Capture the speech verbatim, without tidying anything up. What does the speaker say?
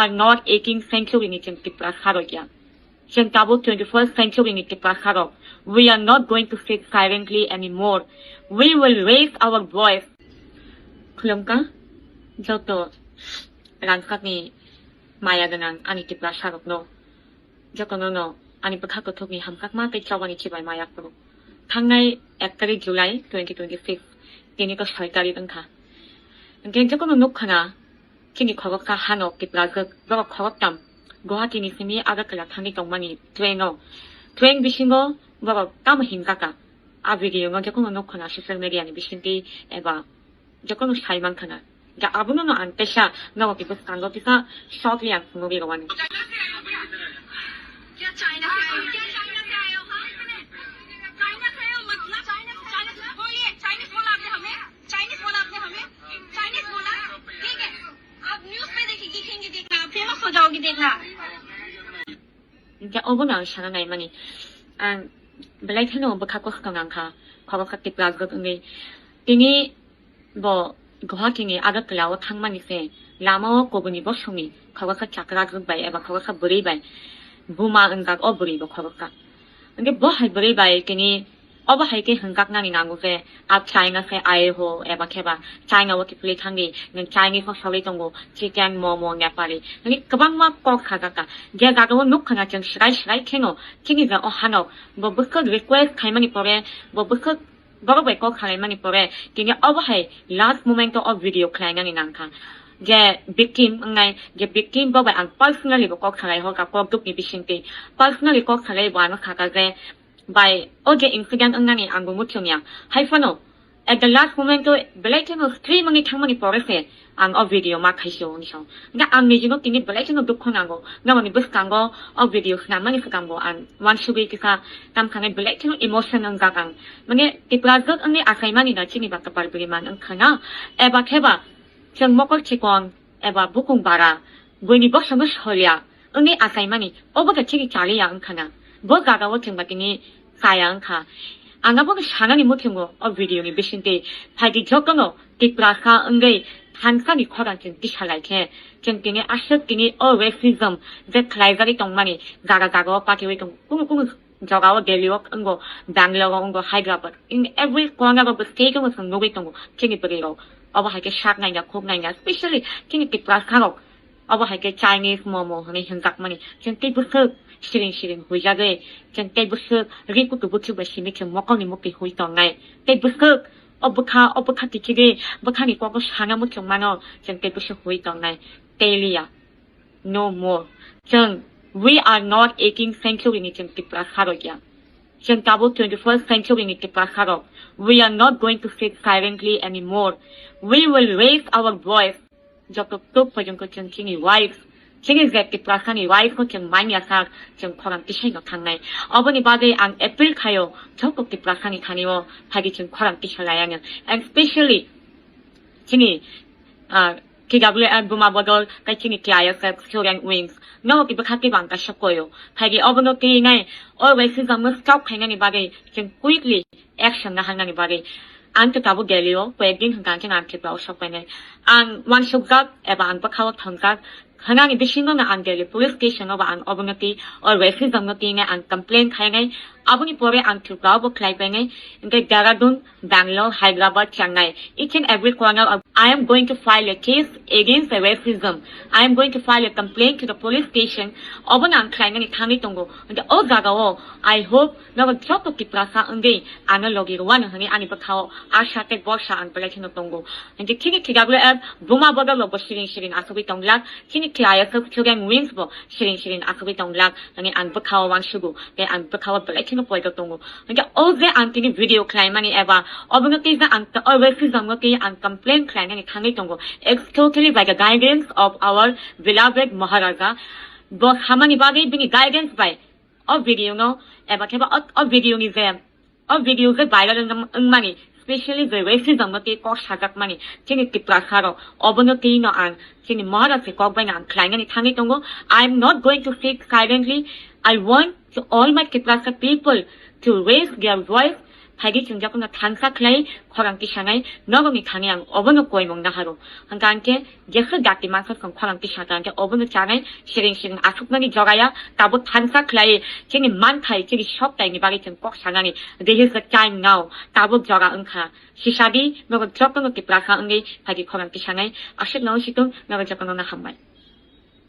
are not eighteen century ni chwng Tiprasa rok ya. Chwng tabuk twenty-first century ni Tiprasa rok. We are not going to sit silently anymore. We will raise our voice. Khulumkha joto rangkakni maya gwnang ani Tiprasa rokno. Jotono no ani bwkha kuthukni hamjakma tei chobani chibai maya phuru. Thangnai ek tarik July twenty twenty-six, tini ko soi tarik wngkha. Hwnkhe jotono nukkhana chini khoroksa hano Tiprajwk borok khoroktham Guwahati ni simi Agartala thangwi tongmani train o. Train bisingo borok tamo himjakha. A video no jotono nukkhana social media ni bisingtwi eba jotono sai mankha na. Ja abono no ang teisa nogo kisa bwskango kisa shortly ang phunugwi rwani. क्या चाइना से आए हो? क्या चाइना से आए हो? हाँ? चाइना से आए हो मतलब? चाइना से, चाइना से, बोलिए, चाइनीज बोला आपने हमें? चाइनीज बोला आपने हमें? चाइनीज बोला? ठीक है। आप न्यूज़ पे देखिए, दिखेंगे, देखना, फेमस हो जाओगे, देखना। Hwnkhe obono ang sana naimani. Ang belai kheno bwkha kosto nangkha, khoroksa Tiprajwk wngwi. Tini bo Guwahati ni Agartala o thangmani se lama o kubuni bosongni khoroksa chakrajwk bai eba khoroksa bwrwi bai buma wngjak o bwrwi bo khoroksa. Hwnkhe bo hai bwrwi bai tini Obo hai khe hwnkaknani nango je, a China se aye ho eba khe ba China o kiphilwi thangdi, nwng Chinese o sogwi tongo, chicken, momo, Nepali. Hani kwbangma kok sajak kha. Je jaga o nukha na chwng swrai swrai kheno, chini je o hanok, bo bwswk request khaimani pore, bo bwswk borok bai kok salaimani pore, tini obo hai last moment o o video khlainani nangkha. Je victim wngnai, je victim bo bai ang personally bo kok salai hor kha, kok dukni bisingtwi. Personally kok salai bo ano sakha je, Bai, o je incident wngnani ang bo muchung ya. Hai phano, at the last moment o belai kheno stream wngwi thangmani pore se ang o video ma khaisio hwnwi sao. Hwnkhe ang nijino tini belai kheno dukho nango. Naboni bwskango o video swnamnani swkang bo ang uansugwi kisa tamo sanai belai kheno emotion wngjak ang. Mane Tiprajwk wngwi achaimani no chini ba kwpal bwrwi man wngkha na. Eba khe ba chwng mokol chikon eba bukung bara buini bosongno solia wngwi achaimani, obo khe chini chaliya wngkha na. Bo jaga o chwng ba tini chaya wngkha. Ang abono sanani muchungo o video ni bisingtwi phaidi jotono Tiprasa wngwi thansani khorang chwng tisa lai khe, chwng tini aswk tini o racism je khlaijagwi tongmani jaga jaga o patiwi tongo. Kunu kunu jagao Delhi o wngo, Bangalore o wngo, Hyderabad, in every corner of the state o chwng nugwi tongo chini bwrwi rok. Obo hai khe sak naiya, khuk naiya, specially chini Tiprasa rok. Obo hai khe Chinese momo hwnwi hwnjakmani. Chwng tei bwswk siring siring huijagwi, chwng tei bwswk ri kutu buchuk bai simi chwng mokolni mukti hui tongnai. Tei bwswk o bwkha, o bwkha tichigwi bwkhani kogo sana muchung mano, chwng tei bwswk hui tongnai. Tei liya. No more. Chwng, we are not eighteenth century ni chwng Tiprasa rok ya. Chwng tabuk twenty-first century ni Tiprasa rok. We are not going to sit silently anymore. We will raise our voice. Joto tok porjonto chwng chini rights, chini je Tiprasa ni rights no chwng manya sak, chwng khorang tisai no thangnai. Oboni bagwi ang appeal khaio joto Tiprasa ni thani o phaidi chwng khorang tisa lai anw. And specially chini, ah, T W F Buma Bodol tei chini T I S F Student Wings no tei bwkha tei bang kaisa koyo. Phaidi obono twi nai o racism no stop khainani bagwi chwng quickly action naharnani bagwi. Ang khe tabuk Delhi o koyek din hwnkha ang khe ang Tripura o sok painai. Ang uansukjak eba ang bwkha o thongjak hwnani bisingo no ang Delhi police station o ba ang obono twi o racism no twi nai ang complain khainai. Aboni pore ang Tripura o bo khlai painai. Hwnkhe Dehradun, Bangalore, Hyderabad, Chennai, each and every corner of, I am going to file a case against the racism. I am going to file a complaint to the police station. Obono ang khlainani thangwi tongo. Hwnkhe o jagao, I hope, nogo joto Tiprasa wngwi ano logi rwano hwnwi ani bwkhao asha tei borsa ang belai kheno tongo. Hwnkhe chini T W F Buma Bodol rok bo siring siring asugwi tonglak, chini T I S F Student Wings bo siring siring asugwi tonglak. Hwnwi ang bwkhao uansugo, tei ang bwkhao belai kheno poito tongo. Hwnkhe o je ang tini video khlaimani eba obono tei je ang o racism no tei ang complain khlainani thangwi tongo. It's totally by the guidance of our beloved Maharaja. Bo samani bagwi bini guidance bai o video no eba khe ba o, o video ni je O video je viral wng-, wngmani, specially je racism no tei kok sajakmani, chini Tiprasa rok, obono tei no ang, chini Maharaj ni kok bai no ang khlainani thangwi tongo. I am not going to sit silently. I want to all my Tiprasa people to raise their voice Phaidi chwng jokhon no thansa khlai khorang tisanai nogoni thani ang obono koimung naharo. Hwnkha hwnkhe jesa jati mansok chwng khorang tisaka hwnkhe obono chanai siring siring asuknani jogaya tabuk thansa khlai chini manthai chini soktaini bagwi chwng kok sanani. This is the time now. Tabuk joga wngkha. Sisadi nogo jotono Tiprasa wngwi phaidi khorang tisanai aswk no situng nogo jotono no hambai.